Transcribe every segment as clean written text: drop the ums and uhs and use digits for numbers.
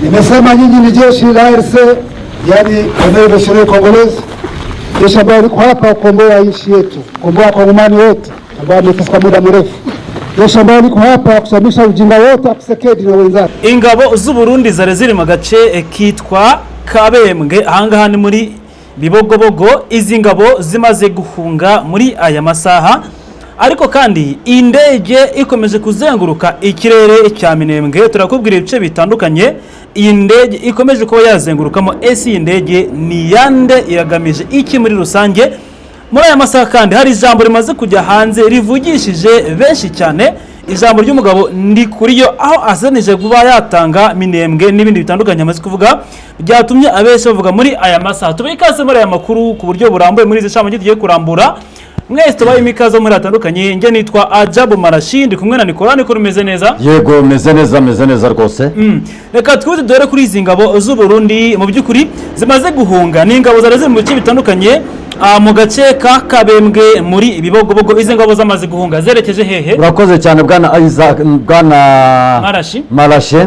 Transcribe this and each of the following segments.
Nimesema nyinyi ni jeshi la ARC, yani Armée Révolutionnaire Congolaise, jeshi ambayo liko hapa kukomboa nchi yetu, kukomboa wakongomani wote ambao wameteseka kwa muda mrefu, jeshi ambayo liko hapa kusimamisha ujinga wote wa Tshisekedi na wenzake. Ingabo z'u Burundi zari ziri mu gace kitwa Kabembwe, ahangaha ni muri Bibogobogo. Izi ngabo zimaze guhunga muri aya masaha, ariko kandi indege ikomeje kuzenguruka ikirere cya Minembwe. Turakubwira ibice bitandukanye iyi ndege ikomeje kuba yazengurukamo. Ese iyi ndege ni yande? Iragamije iki muri rusange? Muri aya masaha kandi hari ijambo rimaze kujya hanze rivugishije benshi cyane, ijambo ry'umugabo Ndikuriyo, aho azanije kuba yatanga Minembwe n'ibindi bitandukanye amaze kuvuga byatumye abenshi bavuga muri aya masaha. Tubahe ikaze muri aya makuru ku buryo burambuye. Muri izi nshamake tugiye kurambura, mwese tubaye ikaze muri hatandukanye. Njye nitwa Ajabu Marashi, ndi kumwe na Nikora. Nikora, umeze neza? Yego, meze neza, meze neza rwose. Reka twihute dore kuri izi ngabo z'u Burundi mu by'ukuri zimaze guhunga. Ni ingabo zari ziri mu bice bitandukanye, mu gace ka Kabembwe muri Bibogobogo. Izi ngabo zamaze guhunga zerekeje hehe? Urakoze cyane, bwana Isaac, bwana Marashi. Marashe.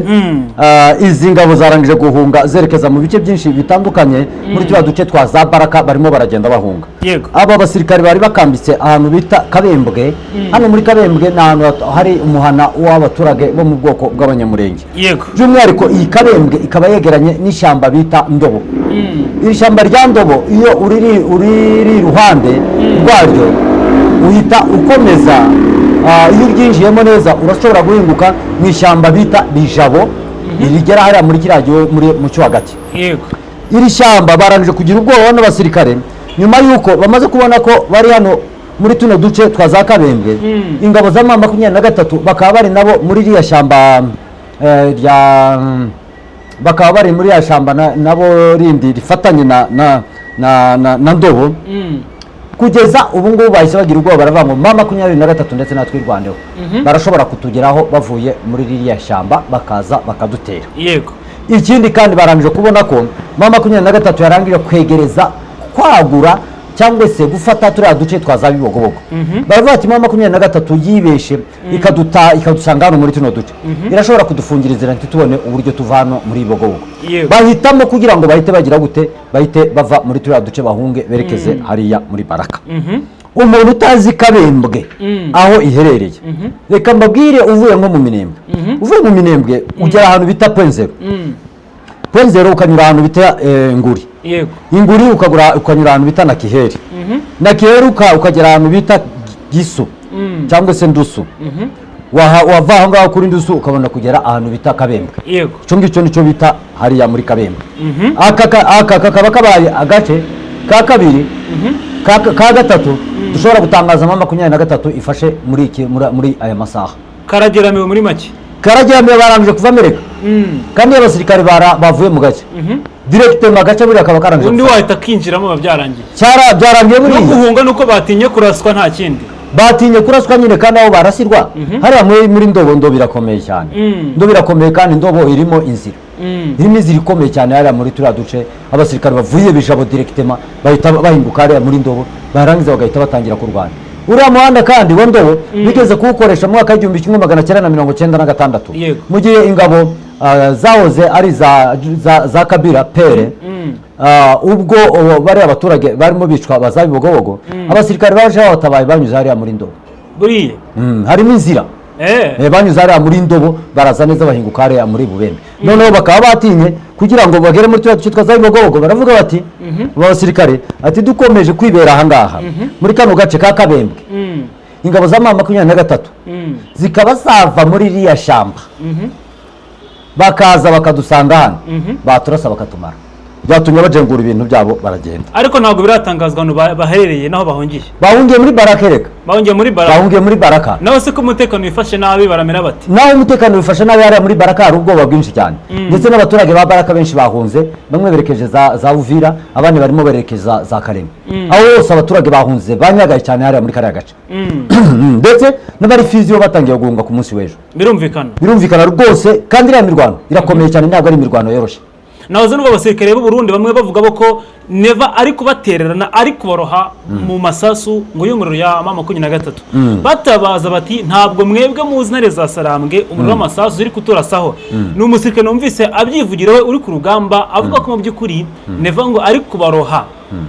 Izi ngabo zarangije guhunga zerekeza mu bice byinshi bitandukanye muri turiya duce twa za Baraka, barimo baragenda bahunga. Aba basirikare bari bakambitse ahantu bita Kabembwe. Hano muri Kabembwe ni ahantu hari umuhana w'abaturage bo mu bwoko bw'Abanyamurenge. By'umwihariko iyi Kabembwe ikaba yegeranye n'ishyamba bita Ndobo. Iri shyamba rya Ndobo, iyo uriri iruhande rwaryo uhita ukomeza, iyo uryinjiyemo neza urashobora guhinguka mu ishyamba bita Bijabo, rigera hariya muri kiriya gihugu muri mu cyo hagati. Iri shyamba barangije kugira ubwoba n'abasirikare nyuma y'uko bamaze kubona ko bari hano muri tuno duce twa za Kabembwe, ingabo za M23 bakaba bari nabo muri ririya shyamba, rya bakaba bari muri ya shyamba nabo rindi rifatanye na Ndobo. Kugeza ubu ngubu bahise bagira ubwoba, baravuga ngo M23 ndetse natwe Twirwaneho barashobora kutugeraho bavuye muri ririya shyamba, bakaza bakadutera. Ikindi kandi, barangije kubona ko M23 yarangije kwegereza, kwagura cyangwa se gufata turiya duce twa za Bibogobogo. Baravuga ati M23 yibeshe ikaduta, ikadusanga hano muri tuno duce, irashobora kudufungira inzira ntitubone uburyo tuva hano muri Bibogobogo. Bahitamo kugira ngo bahite bagira gute? Bahite bava muri turiya duce, bahunge berekeze hariya muri Baraka. Umuntu utazi Kabembwe aho iherereye, reka mbabwire. Uvuye nko mu Minembwe, uvuye mu Minembwe ugera ahantu bita Point Zéro. Point Zéro ukanyura ahantu bita Nguri. Inguri ukanyura ahantu bita Nakiheri. Nakiheri ukagera ahantu bita Gisu cyangwa se Ndusu. Wava aho ngaho kuri Ndusu ukabona kugera ahantu bita Kabembwe. Icyo ngicyo nicyo bita hariya muri Kabembwe. Aka kakaba kabaye agace ka kabiri, ka gatatu dushobora gutangaza M23 ifashe muri aya masaha. Karageramiwe muri make. Karageramiwe, barangije kuva Amerika. Kandi iyo abasirikare bavuye mu gace direct, mu gace buriya kaba karangije Undi gufata. wahita akinjiramo biba byarangiye. Byarangiye No buriya. guhunga nuko batinye kuraswa, nta kindi. Batinye kuraswa nyine, kandi aho barasirwa hariya muri Ndobo, Ndobo irakomeye cyane. Ndobo irakomeye, kandi Ndobo irimo inzira, irimo inzira ikomeye cyane hariya muri turiya duce. Abasirikare bavuye Bijabo directement bahita bahinguka hariya muri Ndobo, barangiza bagahita batangira kurwana. Uriya muhanda kandi wa Ndobo bigeze kuwukoresha mu mwaka w'1996, mu gihe ingabo zahoze ari za Kabila père, ubwo bariya abaturage barimo bicwa baza Bibogobogo, abasirikare baje babatabaye banyuze hariya muri Ndobo. Buriya. Harimo inzira. Banyuze hariya muri Ndobo, baraza neza bahinguka hariya muri Bubembe. Noneho bakaba batinye kugira ngo bagere muri turiya duce twa za Bibogobogo. Baravuga bati, abasirikare ati: "Dukomeje kwibera ahangaha muri kano gace ka Kabembwe, ingabo za M23 zikaba zava muri ririya shyamba bakaza bakadusanga hano, baturasa bakatumara." Byatumye bajengura ibintu byabo baragenda. Ariko ntabwo biratangazwa ahantu baherereye n'aho bahungiye. Bahungiye muri Baraka reka. Bahungiye muri Baraka? Bahungiye muri Baraka. Naho se ko umutekano wifashe nabi, baramera bati? Naho umutekano wifashe nabi hariya muri Baraka, hari ubwoba bwinshi cyane, ndetse n'abaturage ba Baraka benshi bahunze, bamwe berekeje za Uvira, abandi barimo berekeza za Karema. Aho hose abaturage bahunze banyagaye cyane hariya muri kariya gace, ndetse n'abari Fizi bo batangiye guhunga ku munsi w'ejo. Birumvikana. Birumvikana rwose, kandi iriya mirwano irakomeye cyane, ntabwo ari imirwano yoroshye. Nahoze numva abasirikare b'u Burundi bamwe bavuga ko Neva ari kubatererana, ari kuboroha mu masasu ngo y'umuriro ya M23, batabaza bati: "Ntabwo mwebwe muzi intare za Sarambwe, umuriro w'amasasu ziri kuturasaho." Ni umusirikare numvise abyivugira, we uri ku rugamba, avuga ko mu by'ukuri Neva ngo ari kubaroha.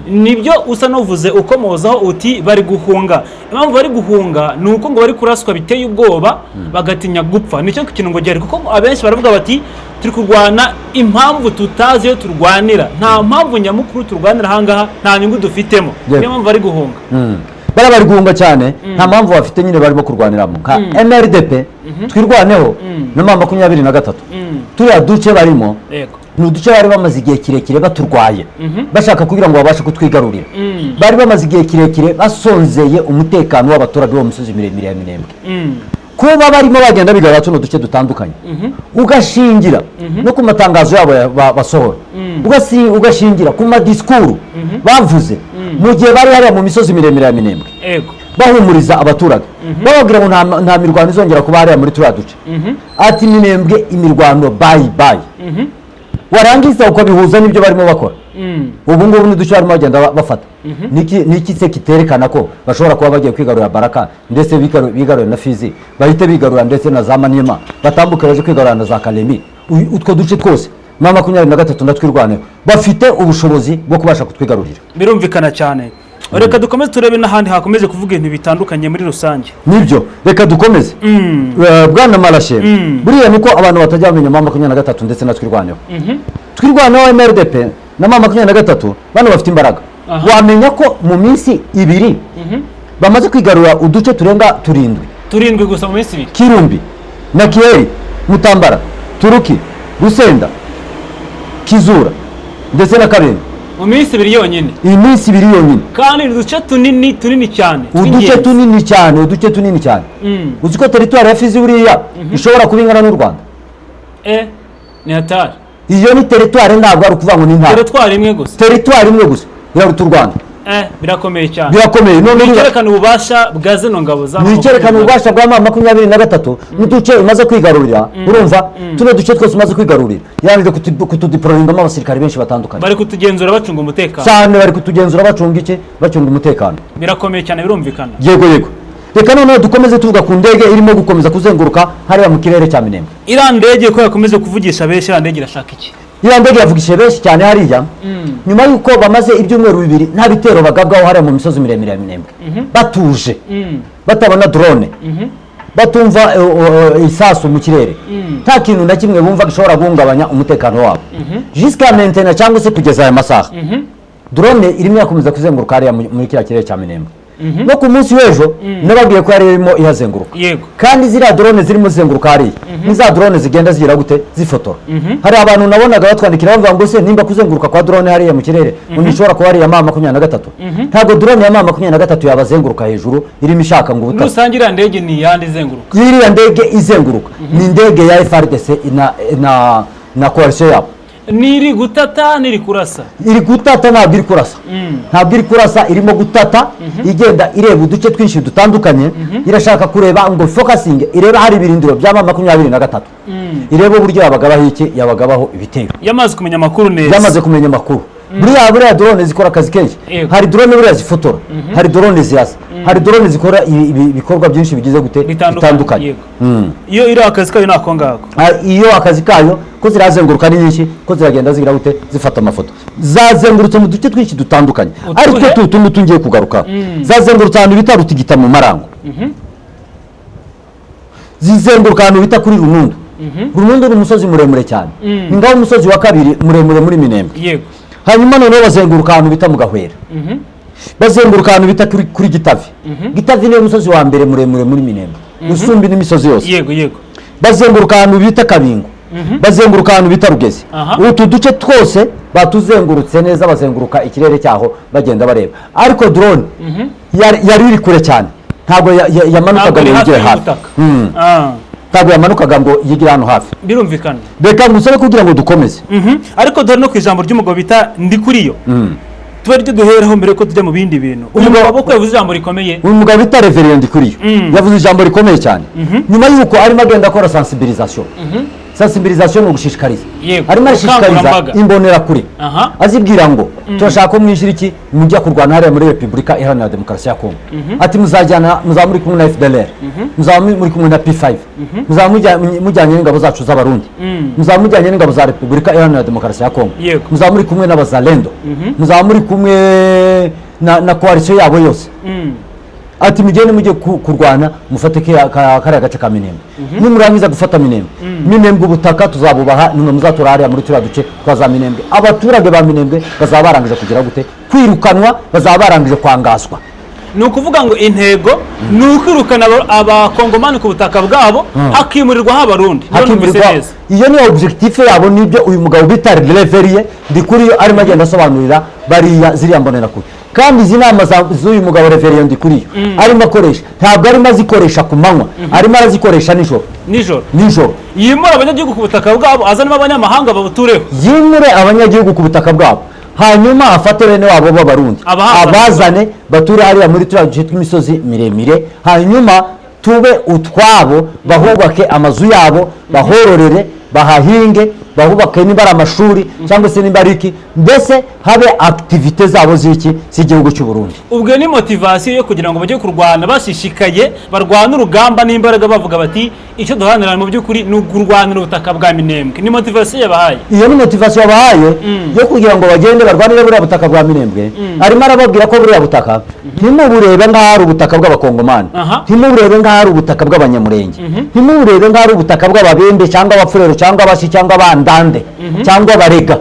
Nibyo usa n'uvuze ukomozaho uti bari guhunga. Impamvu bari guhunga ni uko ngo bari kuraswa biteye ubwoba, bagatinya gupfa. Nicyo kintu ngo gihari, kuko abenshi baravuga bati: "Turi kurwana impamvu tutazi iyo turwanira, nta mpamvu nyamukuru turwanira ahangaha, nta nyungu dufitemo." Niyo mpamvu bari guhunga. Bariya bari guhunga cyane, nta mpamvu bafite nyine barimo kurwaniramo nka MRDP, Twirwaneho na M23. Turiya duce barimo ni uduce bari bamaze igihe kirekire baturwaye, bashaka kugira ngo babashe kutwigarurira. Bari bamaze igihe kirekire basonzeye umutekano w'abaturage bo mu misozi miremire ya Minembwe. Kuba barimo bagenda bigarura tuno duce dutandukanye, ugashingira no ku matangazo yabo basohora, ugashingira ku madisikuru bavuze mu gihe bari hariya mu misozi miremire ya Minembwe, bahumuriza abaturage, bababwira ngo nta mirwano izongera kuba hariya muri turiya duce, ati: "Minembwe imirwano bye bye." Warangiza ukabihuza n'ibyo barimo bakora ubu ngubu n'uduce barimo bagenda bafata. Niki se kiterekana ko bashobora kuba bagiye kwigarurira Baraka, ndetse bigarurira na Fizi, bahite bigarurira ndetse na za Maniema, batambuke baje kwigarurira na za Kalemi? Utwo duce twose M23 na Twirwaneho bafite ubushobozi bwo kubasha kutwigarurira. Birumvikana cyane. Reka dukomeze turebe n'ahandi hakomeje kuvuga ibintu bitandukanye muri rusange. Nibyo, reka dukomeze. Bwana Marashe, buriya niko abantu batajya bamenya M23 ndetse na Twirwaneho. Twirwaneho, MRDP na M23, bano bafite imbaraga. Wamenya ko mu minsi 2 bamaze kwigarura uduce turenga turindwi. Turindwi gusa mu minsi 2? Kirumbi na Kiyeri, Mutambara, Turuki, Rusenda, Kizura ndetse na Kabembe. Mu minsi 2 yonyine? Iyi minsi 2 yonyine. Kandi ni uduce tunini tunini cyane Uduce tw'ingenzi. tunini cyane, uduce tunini cyane. Uzi ko territoire ya Fizi buriya ishobora kuba ingana n'u Rwanda? Eh, ni hatari. Iyo ni territoire, ntabwo ari ukuvuga ngo ni intara. Territoire imwe gusa? Territoire imwe gusa iraruta u Rwanda. Eh, birakomeye cyane. Birakomeye none. Ni icyerekana ububasha bwa zino ngabo za Ni icyerekana ububasha bwa M23 n'uduce imaze kwigarurira. Urumva, tuno duce twose imaze kwigarurira, yarangije kutudeployingamo abasirikare benshi batandukanye. Bari kutugenzura, bacunga umutekano. Cyane, bari kutugenzura, bacunga iki? Bacunga umutekano. Birakomeye cyane, birumvikana. Yego, reka noneho dukomeze tuvuga ku ndege irimo gukomeza kuzenguruka hariya mu kirere cya Minembwe. Iriya ndege ko yakomeje kuvugisha benshi, iriya ndege irashaka iki? Iriya ndege yavugishije benshi cyane hariya nyuma y'uko bamaze ibyumweru 2 nta bitero bagabwaho hariya mu misozi miremire ya Minembwe, batuje, batabona drone, batumva isasu mu kirere, nta kintu na kimwe bumva gishobora guhungabanya umutekano wabo. Jusqu'à maintenant, cyangwa se kugeza aya masaha, drone irimo irakomeza kuzenguruka hariya muri kiriya kirere cya Minembwe. No ku munsi w'ejo nababwiye ko yari irimo ihazenguruka. Kandi ziriya drone zirimo zizenguruka hariya ni za drone zigenda zigira gute? Zifotora. Hari abantu nabonaga batwandikira bavuga ngo: "Se nimba kuzenguruka kwa drone hariya mu kirere ngo ntishobora kuba hariya M23?" Ntabwo drone ya M23 yabazenguruka hejuru irimo ishaka ngo Muri ubutaka. rusange iriya ndege ni iyande izenguruka? Iriya ndege izenguruka ni indege ya FARDC na coalition yabo. Niri gutata, niri kurasa? Iri gutata, ntabwo iri kurasa. Ntabwo iri kurasa, irimo gutata, igenda ireba uduce twinshi dutandukanye. Irashaka kureba ngo focusing, ireba hari ibirindiro bya M23, ireba uburyo yabagabaho iki? Yabagabaho ibitero. Yamaze kumenya amakuru neza. Yamaze kumenya amakuru. Buriya drone zikora akazi kenshi. Hari drone buriya zifotora, hari drone zirasa, hari drone zikora ibikorwa byinshi bigize gute? Bitandukanye. Bitandukanye. Iyo iri akazi kayo ni ako ngako. Ah, iyo akazi kayo ko zirazenguruka ni nyinshi, ko ziragenda zigira gute? Zifata amafoto. Zazengurutse mu duce twinshi dutandukanye. Utuhe? Ariko tu ngutu ngiye kugaruka, zazengurutse ahantu bita Rutigita mu Marango, zizenguruka ahantu bita kuri Runundu. Runundu ni umusozi muremure cyane, ni ngaho umusozi wa kabiri muremure muri Minembwe. Hanyuma noneho bazenguruka ahantu bita mu Gahwera, bazenguruka ahantu bita kuri Gitavi. Gitavi niyo musozi wa mbere muremure muri Minembwe, usumba n'imisozi yose. yego yego Bazenguruka ahantu bita Kabingo, bazenguruka ahantu bita Rugezi. Utu duce twose batuzengurutse neza, bazenguruka ikirere cyaho bagenda bareba. Ariko drone yari iri kure cyane, ntabwo yamanukaga Ntabwo ngo iri hafi yigire hafi. y'ubutaka. Ntabwo yamanukaga ngo yigire hano hafi. Birumvikana. Reka ngusabe kugira ngo dukomeze. Ariko dore no ku ijambo ry'umugabo bita Ndikuriyo, tuba ryo duheraho mbere ko tujya mu bindi bintu. Uyu mugabo ko yavuze ijambo rikomeye. Uyu mugabo bita Révérend Ndikuriyo yavuze ijambo rikomeye cyane nyuma y'uko arimo agenda akora sensibilisation. Sensibilisation ni ugushishikariza. Arimo arashishikariza Ubukangurambaga. imbonerakure, azibwira ngo turashaka ko mwishyura iki, mujya kurwana hariya muri Repubulika Iharanira Demokarasi ya Kongo. Ati muzajyana, muzaba muri kumwe na FDLR, muzaba muri kumwe na P5, muzaba mujyanye n'ingabo zacu z'Abarundi, muzaba mujyanye n'ingabo za Repubulika Iharanira Demokarasi ya Kongo, muzaba muri kumwe n'Abazalendo, muzaba muri kumwe na coalition yabo yose. Ati mugende mujye kurwana, mufate kariya gace ka Minembwe. Nimurangiza gufata Minembwe, Minembwe ubutaka tuzabubaha, nimwe muzatura hariya muri turiya duce twa za Minembwe. Abaturage ba Minembwe bazaba barangije kugira gute? Kwirukanwa, bazaba barangije kwangazwa. Ni ukuvuga ngo intego ni ukwirukana Abakongomani ku butaka bwabo, hakimurirwaho Abarundi. Niba numvise Hakimurirwa. neza. Iyo niyo objectif yabo, nibyo uyu mugabo bita Révérien Ndikuriyo arimo agenda asobanurira bariya ziriya mbonerakure. Kandi izi nama z'uyu mugabo Révérien Ndikuriyo arimo akoresha, ntabwo arimo azikoresha ku manywa, arimo arazikoresha nijoro. Nijoro. Nijoro. Yimura abanyagihugu ku butaka bwabo, azanemo abanyamahanga babutureho. Yimure abanyagihugu ku butaka bwabo, hanyuma afate bene wabo b'Abarundi, Abahazane. abazane bature hariya muri turiya duce tw'imisozi miremire, hanyuma tube utwabo, bahubake amazu yabo, bahororere, bahahinge, bahubake niba ari amashuri cyangwa se niba ari iki, mbese habe activités zabo z'iki, z'igihugu cy'u Burundi. Ubwo ni motivation yo kugira ngo bajye kurwana bashishikaye, barwane urugamba n'imbaraga, bavuga bati icyo duharanira mu by'ukuri ni ukurwanira ubutaka bwa Minembwe. Ni motivation yabahaye. Iyo ni motivation yabahaye yo kugira ngo bagende barwanire buriya butaka bwa Minembwe. Arimo arababwira ko buriya butaka ntimuburebe nk'aho ari ubutaka bw'Abakongomani, ntimuburebe nk'aho ari ubutaka bw'Abanyamurenge, ntimuburebe nk'aho ari ubutaka bw'Ababembe cyangwa Abapfurero cyangwa Abashi cyangwa Abandande cyangwa Abarega.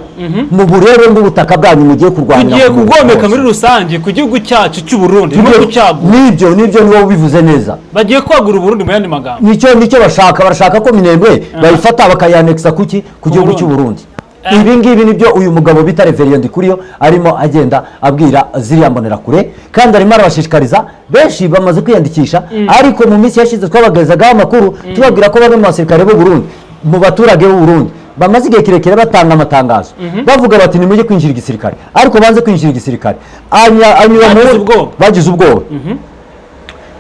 Muburebe nk'ubutaka bwanyu mugiye kurwanira Tugiye ku muntu kugomeka hose. muri rusange ku gihugu cyacu cy'u Burundi no kucyagura. Nibyo, niwo ubivuze neza. Bagiye kwagura Uburundi mu yandi magambo. Nicyo bashaka. Barashaka ko Minembwe bayifata bakayanekisa kuki? Ku gihugu Burundi. cy'u Burundi. Ibi ngibi nibyo uyu mugabo bita Révérien Ndikuriyo arimo agenda abwira ziriya mbonerakure, kandi arimo arabashishikariza. Benshi bamaze kwiyandikisha, ariko mu minsi yashize twabagezagaho amakuru tubabwira ko bamwe mu basirikare b'u Burundi, mu baturage b'u Burundi, bamaze igihe kirekire batanga amatangazo bavuga bati nimujye kwinjira igisirikare, ariko banze kwinjira igisirikare. Anyura mu Bagize ubwoba. Bagize ubwoba.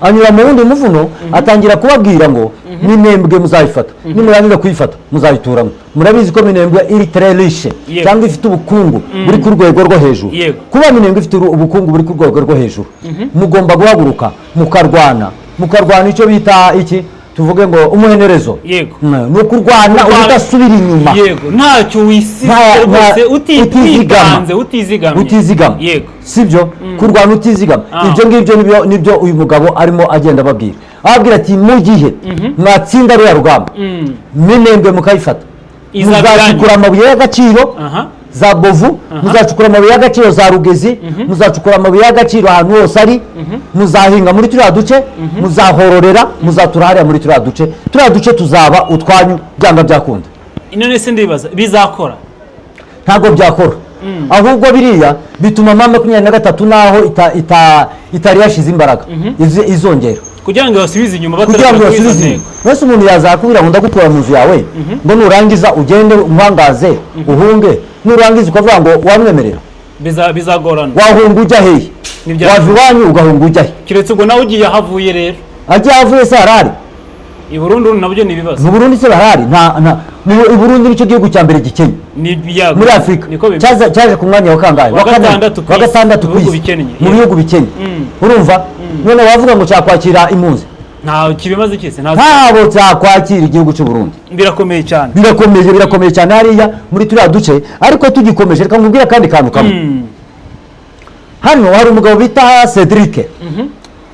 Anyura mu wundi muvuno, atangira kubabwira ngo Minembwe muzayifata, nimurangiza kuyifata muzayituramo. Murabizi ko Minembwe iri très riche cyangwa ifite ubukungu buri ku rwego rwo hejuru. Kuba Minembwe ifite ubukungu buri ku rwego rwo hejuru, mugomba guhaguruka mukarwana, mukarwana icyo bita iki, tuvuge ngo umuhenerezo. Ni ukurwana Kurwana. udasubira inyuma. Yego, ntacyo wisize rwose, Utizigama. utitanze, utizigamye. Utizigama. Sibyo, kurwana utizigama. Ibyo ngibyo nibyo uyu mugabo arimo agenda ababwira, ababwira ati mu gihe mwatsinda ruriya rugamba, Minembwe mukayifata, Izaba muzacukura iyanyu. amabuye y'agaciro za Bovu, muzacukura amabuye y'agaciro za Rugezi, muzacukura amabuye y'agaciro ahantu hose ari, muzahinga muri turiya duce, muzahororera, muzatura hariya muri turiya duce, turiya duce tuzaba utwanyu byanga byakunda. None se ndibaza, bizakora? Ntabwo byakora. Ahubwo biriya bituma M23 naho itari yashize imbaraga, izongera kugira ngo basubize inyuma kugira ngo bataragera kuri izo basubize ntego. inyuma. Mbese umuntu yazakubwira ngo ndagukura mu nzu yawe, ngo nurangiza ugende umwangaze uhunge, nurangiza ukavuga ngo wamwemerera? Bizagorana. Wahunga ujya hehe? Wava iwanyu ugahunga ujya he? Keretse ubwo nawe ugiye aho avuye rero. Agiye aho avuye se harari? I Burundi nabyo ni ibibazo. Mu Burundi se barahari? Nta i Burundi nicyo gihugu cya mbere gikennye Ni ibyago. muri Afurika. Niko bimeze. Cyaje ku mwanya wa kangahe? Wa Kane? gatandatu ku Wa isi. gatandatu Mu ku bihugu isi. bikennye. Mu bihugu bikennye. Urumva none wavuga ngo cyakwakira impunzi? Nta kibimaze cyese, nta Ntabwo cyakwakira igihugu cy'u Burundi. Birakomeye cyane. Birakomeye, birakomeye cyane hariya muri turiya duce. Ariko tugikomeje, reka nkubwire akandi kantu kamwe. Hano hari umugabo bita Cedric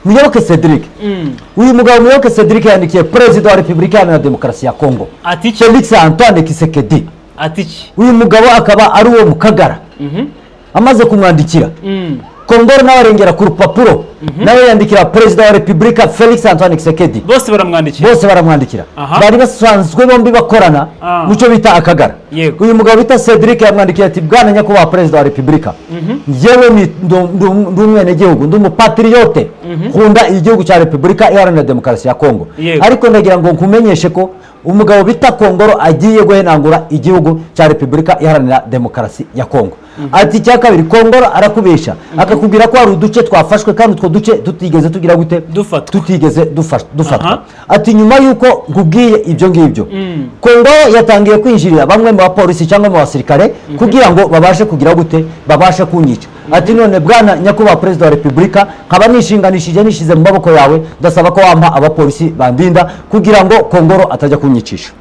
Muyoboke. Cedric, uyu mugabo Muyoboke Cedric yandikiye Perezida wa Repubulika Iharanira Demokarasi ya Kongo, Ati iki? Felix Antoine Tshisekedi. Ati iki? Uyu mugabo akaba ari uwo mu Kagara. Amaze kumwandikira, Kongoro nawe arengera ku rupapuro, nawe yandikira Perezida wa Repubulika Felix Antoine Tshisekedi. Bose baramwandikira. Bose baramwandikira. Bari basanzwe bombi bakorana mu cyo bita Akagara. Uyu mugabo bita Cedric yamwandikiye ati: "Bwana nyakubahwa Perezida wa Repubulika, njyewe ndi umwenegihugu, ndi umupatriote, nkunda igihugu cya Repubulika Iharanira Demokarasi ya Kongo, ariko ndagira ngo nkumenyeshe ko umugabo bita Kongoro agiye guhenangura igihugu cya Repubulika Iharanira Demokarasi ya Kongo." Ati icya kabiri, Kongoro arakubesha akakubwira ko hari uduce twafashwe kandi utwo duce tutigeze tugira gute? Dufatwa. Tutigeze dufatwa. Ati nyuma y'uko nkubwiye ibyo ngibyo, Kongoro yatangiye kwinjirira bamwe mu bapolisi cyangwa mu basirikare kugira ngo babashe kugira gute? Babashe kunyica. Ati none bwana nyakubahwa Perezida wa Repubulika, nkaba nishinganishije, nishize mu maboko yawe, ndasaba ko wampa abapolisi bandinda kugira ngo Kongoro atajya kunyicisha.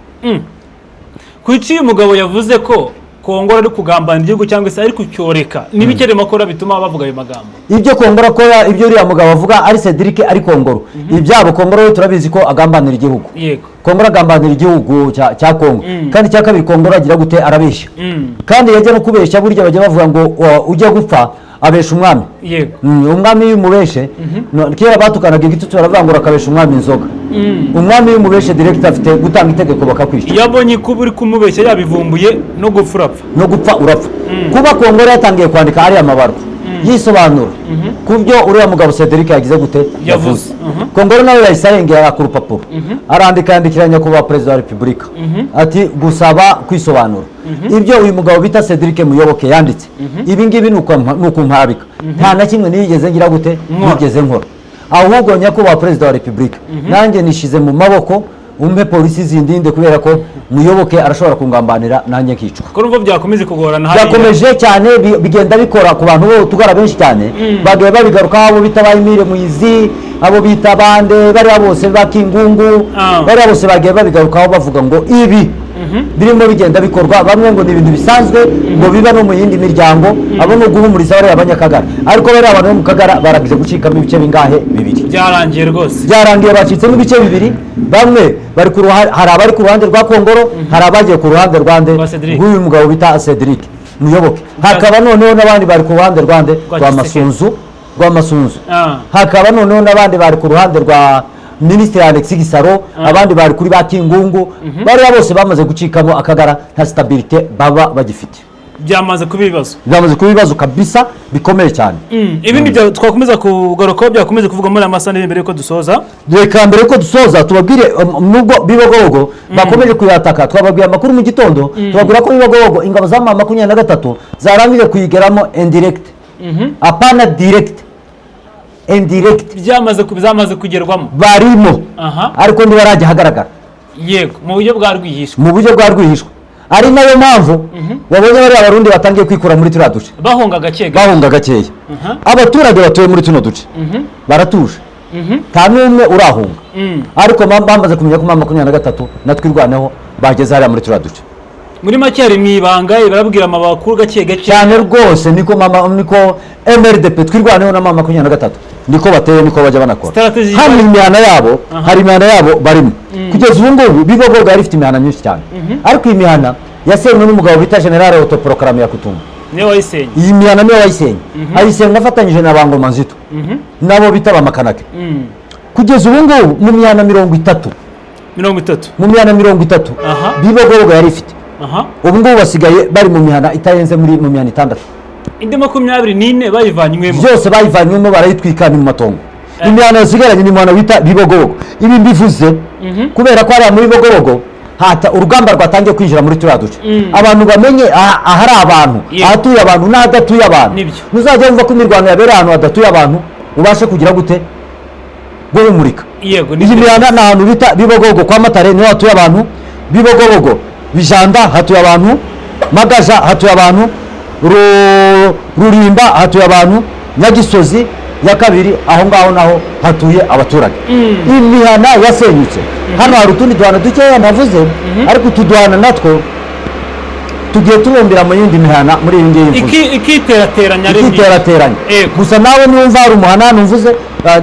Kuki uyu mugabo yavuze ko Kongoro ari kugambanira igihugu cyangwa se ari kucyoreka? N'ibiki arimo akora bituma bavuga ayo magambo? Ibyo Kongoro akora, ibyo uriya mugabo avuga, ari Cedric, ari Kongoro, ibyabo, Kongoro we turabizi ko agambanira igihugu. Kongoro agambanira igihugu cya Kongo. Kandi icya kabiri, Kongoro agira gute? Arabeshya. Kandi yajya no kubeshya, burya bajya bavuga ngo ujya gupfa abesha umwami. Umwami iyo umubeshe, kera batukanaga igitutsi, baravuga ngo urakabesha umwami inzoga. Umwami iyo umubeshe direct afite gutanga itegeko bakakwica. Iyo abonye ko uri kumubeshya yabivumbuye, no gupfa urapfa. No gupfa urapfa. Kuba Kongoro yatangiye kwandika ariya mabarwa yisobanura ku byo uriya mugabo Cedric yagize gute? Yavuze. Kongoro nawe yahise arengera ku rupapuro, arandika, yandikira nyakubahwa Perezida wa Repubulika, ati gusaba kwisobanura ibyo uyu mugabo bita Cedric Muyoboke yanditse. Ibi ngibi ni ukumpabika, nta na kimwe nigeze ngira gute? Nkora. Nigeze nkora. Ahubwo nyakubahwa Perezida wa Repubulika, nanjye nishize mu maboko, umpe polisi zindinde kubera ko Muyoboke arashobora kungambanira nanjye nkicwa. Ko numva byakomeze kugorana hariya. Byakomeje cyane, bigenda bikora ku bantu bo tugara benshi cyane, bagiye babigarukaho, abo bita ba Emile Muyizi, abo bita bande, bariya bose ba Kingungu, bariya bose bagiye babigarukaho bavuga ngo ibi birimo bigenda bikorwa, bamwe ngo ni ibintu bisanzwe, ngo biba no mu yindi miryango. Abo ni uguhumuriza bariya Abanyakagara, ariko bariya abantu bo mu Kagara barangije gucikamo ibice bingahe? Bibiri. Byarangiye rwose. Byarangiye, bacitsemo ibice bibiri. Bamwe bari ku ruhande, hari abari ku ruhande rwa Kongoro, hari abagiye ku ruhande rwande? Rwa Cedric. Rw'uyu mugabo bita Cedric Muyoboke. Hakaba noneho n'abandi bari ku ruhande rwande? Rwa Rwa Tshisekedi. Masunzu, rwa Masunzu. Hakaba noneho n'abandi bari ku ruhande rwa Minisitiri Alexis Gisaro, abandi bari kuri ba Kingungu. Bariya bose bamaze gucikamo Akagara, nta stabilité baba bagifite. Byamaze kuba ibibazo. Byamaze kuba ibibazo kabisa bikomeye cyane. Ibindi twakomeza kugarukaho, byakomeza kuvuga muri aya masaha n'ibindi mbere yuko dusoza? Reka mbere ko dusoza tubabwire, nubwo Bibogobogo bakomeje kuyataka, twababwiye amakuru mu gitondo, tubabwira ko Bibogobogo ingabo za M23 zarangije kuyigeramo indirect, apana direct, indirect. Byamaze kugerwamo. Barimo, ariko ntibarajya ahagaragara. Yego, mu buryo bwa rwihishwa. Mu buryo bwa rwihishwa, ari nayo mpamvu wabonye bariya Barundi batangiye kwikura muri turiya duce. Bahunga gake gake. Bahunga gakeya. Abaturage batuye muri tuno duce baratuje, nta n'umwe urahunga, ariko bamaze kumenya ko M23 na Twirwaneho bageze hariya muri turiya duce. Muri make hari mu ibanga, barabwira amakuru gake gake. Cyane rwose, niko mama, niko MRDP, Twirwaneho na M23 niko bateye, niko bajya banakora. Strategy. Hano imihana yabo, hari imihana yabo barimo kugeza ubu ngubu. Bibogobogo yari ifite imihana myinshi cyane, ariko iyi mihana yasenywe n'umugabo bita Général autoproclamé Yakutumba. Niwe wayisenye. Iyi mihana niwe wayisenye, ayisenga afatanyije na Bangoma Nzito nabo bita Bamakanake. Kugeza ubu ngubu mu mihana 30, 30. Mu mihana 30 Bibogobogo yari ifite, ubu ngubu basigaye bari mu mihana itarenze mu mihana itandatu. Indi 24 bayivanywemo. Byose bayivanywemo, barayitwika, ni mu matongo. Imihana yasigaranye ni imihana bita Bibogobogo. Ibi mbivuze kubera ko hariya muri Bibogobogo hata urugamba rwatangiye kwinjira muri turiya duce, abantu bamenye ahari abantu, ahatuye abantu n'ahadatuye abantu. Ntuzajya wumva ko imirwano yabereye ahantu hadatuye abantu, ubashe kugira gute? Guhumurika. Iyi mihana ni ahantu bita Bibogobogo kwa Matare, niho hatuye abantu. Bibogobogo Bijanda hatuye abantu, Magaja hatuye abantu, Rurimba hatuye abantu, Nyagisozi ya kabiri aho ngaho naho hatuye abaturage. Imihana yasenyutse hano, hari utundi duhana dukeya navuze, ariko utu duhana natwo tugiye tubumbira mu yindi mihana muri iyi ngiyi mvuze. Ikiterateranya ari myinshi. Ikiterateranya. Gusa nawe niwumva hari umuhana hano mvuze,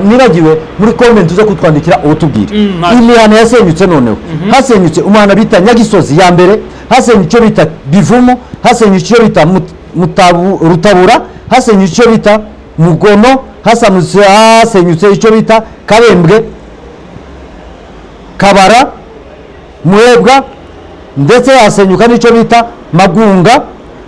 nibagiwe, muri comment uze kutwandikira uwutubwire. Ntacyo. Imihana yasenyutse noneho, hasenyutse umuhana bita Nyagisozi ya mbere, hasenyutse icyo bita Bivumu, hasenyutse icyo bita Rutabura, hasenyutse icyo bita Mugono, hasenyutse icyo bita Kabembwe, Kabara, Murebwa, ndetse hasenyuka n'icyo bita Magunga,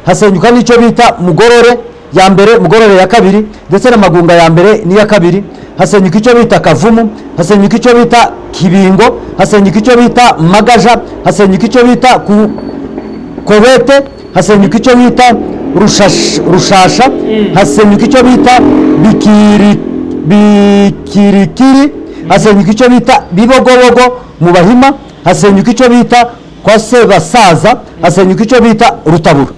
hasenyuka n'icyo bita Mugorore ya mbere, Mugorore ya kabiri, ndetse na Magunga ya mbere n'iya kabiri, hasenyuka icyo bita Kavumu, hasenyuka icyo bita Kibingo, hasenyuka icyo bita Magaja, hasenyuka icyo bita ku Kobete, hasenyuka icyo bita Rushasha, hasenyuka icyo bita Bikirikiri, hasenyuka icyo bita Bibogobogo mu Bahima, hasenyuka icyo bita kwa Sebasaza, hasenyuka icyo bita Rutabura.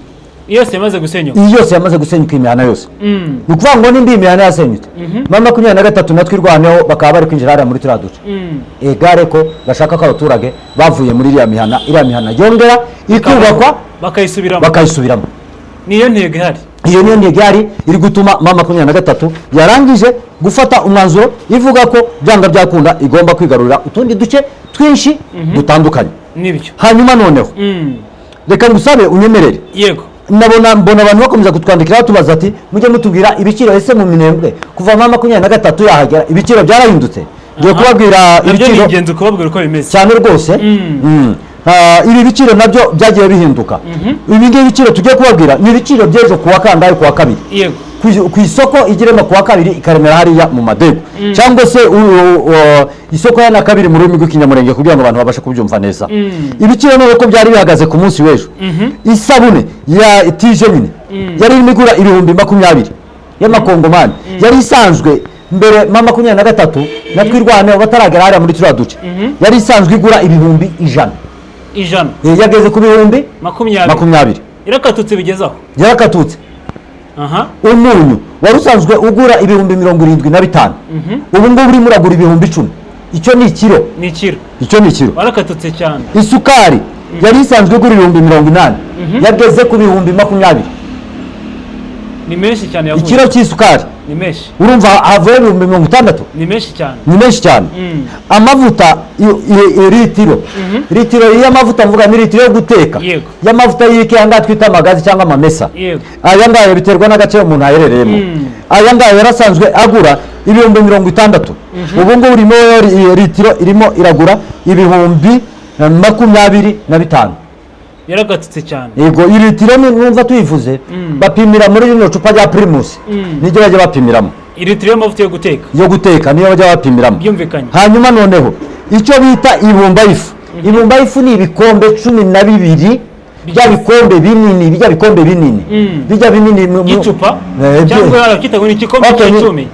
Yose yamaze gusenyuka. Iyi yose yamaze gusenyuka, imihana yose. Ni ukuvuga ngo nimba iyi mihana yasenyutse, M23 natwe irwaneho bakaba bari kwinjira hariya muri turiya duce, egare ko bashaka ko abaturage bavuye muri iriya mihana, iriya mihana yongera ikubakwa, bakayisubiramo. Bakayisubiramo. Niyo ntego ihari. Iyo niyo ntego ihari iri gutuma M23 yarangije gufata umwanzuro ivuga ko byanga byakunda igomba kwigarurira utundi duce twinshi dutandukanye. Nibyo. Hanyuma noneho reka ngusabe unyemerere. Yego. Nabona mbona abantu bakomeza kutwandikira batubaza ati mujye mutubwira ibiciro, ese mu Minembwe kuva M23 yahagera ibiciro byarahindutse? Ngiye kubabwira Nabyo ni ibiciro. ingenzi kubabwira uko bimeze. Cyane rwose. Ibi biciro nabyo byagiye bihinduka. Ibi ngibi biciro tugiye kubabwira ni ibiciro by'ejo kuwa kangahe? Kuwa kabiri. Yego. Ku isoko igirema kuwa kabiri ikaremera hariya mu Madego, cyangwa se isoko ya na kabiri mu rurimi rw'Ikinyamurenge, kugira ngo abantu babashe kubyumva neza. Ibiciro none ko byari bihagaze ku munsi w'ejo: isabune ya tije nyine yari irimo igura 20,000 y'amakongomani, yari isanzwe mbere M23 na Twirwaneho bataragera hariya muri turiya duce, yari isanzwe igura 100,000. 100. Yageze ku bihumbi 20. 20. Irakatutse bigezaho. Yarakatutse. Umunyu wari usanzwe ugura 75,000, ubu ngubu urimo uragura 10,000. Icyo ni ikiro. Ni ikiro. Icyo ni ikiro. Warakatutse cyane. Isukari yari isanzwe igura 80,000, yageze ku 20,000. Ni menshi cyane yavuye. Ikiro cy'isukari. Ni menshi. Urumva havuye 60,000. Ni menshi cyane. Ni menshi cyane. Amavuta litiro, litiro y'amavuta mvuga ni litiro yo guteka y'amavuta y'iki, aya ngaya twita amagazi cyangwa amamesa. Aya ngaya biterwa n'agace umuntu aherereyemo. Aya ngaya yarasanzwe agura 60,000, ubu ngubu irimo litiro irimo iragura 25,000. Yaragatutse cyane. Yego, iyi litiro numva tuyivuze, bapimira muri rino cupa rya Primus, niryo bajya bapimiramo. Litiro y'amavuta yo guteka. Yo guteka niyo bajya bapimiramo. Byumvikanye. Hanyuma noneho icyo bita ibumba y'ifu, ibumba y'ifu ni ibikombe 12, bya bikombe binini, bijya bikombe binini, bijya binini Icupa cyangwa barakita ngo ni igikombe cy'icumi.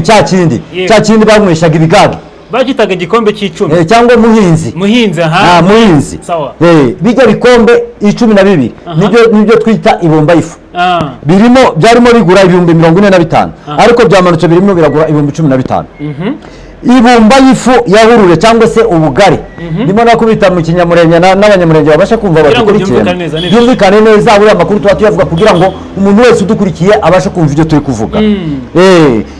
Cya kindi, cya kindi banyweshaga ibigage. Bakitaga igikombe cy'icumi. Cyangwa muhinzi. Muhinzi, aha. Ah, muhinzi. Sawa. Bijya bikombe 12 nibyo twita ibumba y'ifu. Birimo byarimo bigura 45,000, ariko byamanutse birimo biragura 15,000. Ibumba y'ifu yahurure cyangwa se ubugari, ndimo nakubita mu Kinyamurenge n'Abanyamurenge babasha kumva, Kugira ngo badukurikiye. byumvikane neza, nibyo. Byumvikane neza. Buriya amakuru tuba tuyavuga kugira ngo umuntu wese udukurikiye abashe kumva ibyo turi kuvuga.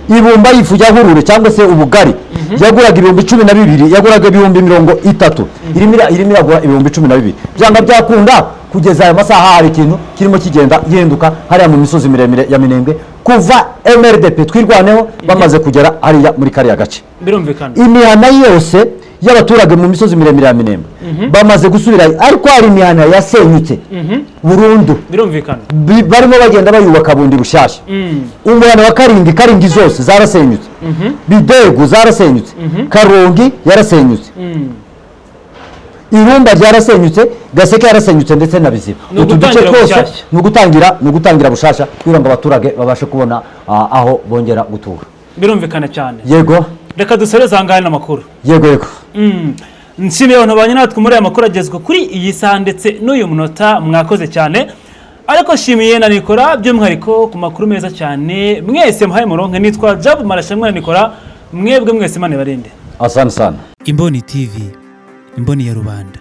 Ibumba y'ifu yahurure cyangwa se ubugari yaguraga 12,000, yaguraga 30,000, irimo iragura 12,000. Byanga byakunda kugeza aya masaha hari ikintu kirimo kigenda gihinduka hariya mu misozi miremire ya Minembwe kuva MRDP Twirwaneho bamaze kugera hariya muri kariya gace. Birumvikana. Imihana yose y'abaturage mu misozi miremire ya Minembwe bamaze gusubirayo, ariko hari imihana yasenyutse burundu. Birumvikana. Barimo bagenda bayubaka bundi bushyashya. Umuhana wa Karingi, Karingi zose zarasenyutse, Bidegu zarasenyutse, Karongi yarasenyutse, Irumba ryarasenyutse, Gaseke yarasenyutse ndetse na Biziba. Ni Utu duce ugutangira twose bushyashya. ni ugutangira bushasha kugira ngo abaturage babashe kubona aho bongera gutura. Birumvikana cyane. Yego. Reka dusoreze aha ngaha n'amakuru. Yego. Nshimiye abantu babanye natwe muri aya makuru agezwa kuri iyi saha ndetse n'uyu munota, mwakoze cyane. Ariko nshimiye na Nikora by'umwihariko ku makuru meza cyane. Mwese muhaye muronke. Nitwa Jabu Marashamwe na Nikora, mwebwe mwese Imana ibarinde. Asante sana. Imboni TV, imboni ya rubanda.